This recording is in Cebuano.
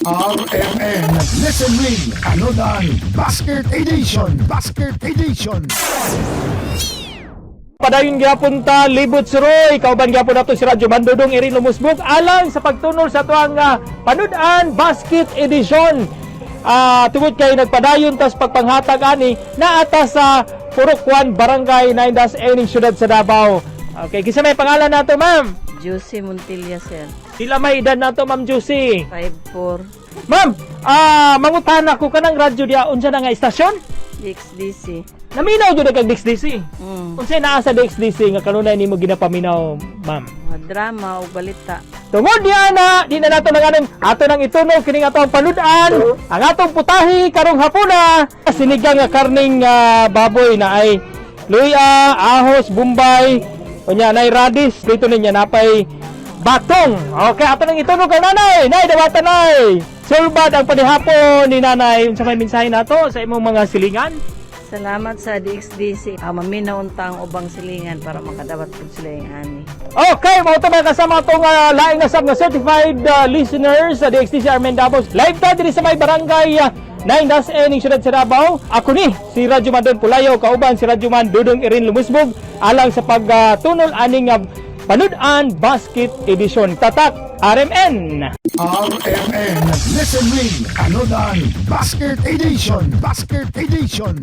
RMN Listen Ring Panood-an Basket Edition. Basket Edition. Padayon gyapon ta libot si Roy, kauban gyapon nato si Radyo Man Dudong Irin Lumusbog alang sa pagtunol sa atuang Panood-an Basket Edition. Tungod kay nagpadayon tas pagpanghatag ani naata sa Purok 1, Barangay 9 das ning syudad sa Davao. Okay, kinsa may pangalan nato, ma'am? Juicy Montilla, sir. Pila may edad nato, Ma'am Juicy? 5'4". Ma'am, mangutana ko, kanang radyo diya, unsa na nga istasyon? DXDC. Naminaw jud kag DXDC. Unsay naa sa DXDC nga kanunay nimo ginapaminaw, ma'am? Mga drama o balita. Tungod niya na, di na nato nang anong, ato nang itunog kining atong panudan, ang atong putahi karong hapuna, sinigang nga karning baboy na ay luya, ahos, bombay, unya nay radish, dito niya napay batong. Okay, ato nang itunog kang nanay. Nay, dawatan nay. Sulbad ang panihapon ni nanay. Unsa may mensahe nato sa imong mga silingan? Salamat sa DXDC. Maminaw unta ang ubang silingan para makadawat pud sila yung ani. Okay, mao to mga kasama atong laing nasab nga certified listeners sa DXTC Armen Davao. Live ta diri sa may barangay 9 das N ning syudad sa Davao. Ako ni si Radyo Man Don Pulayo, kauban si Radyo Man Dudong Irin Lumusbog alang sa pagtunol aning Panood-an Basket Edition. Tatak RMN. RMN Listen Ring Panood-an Basket Edition. Basket Edition.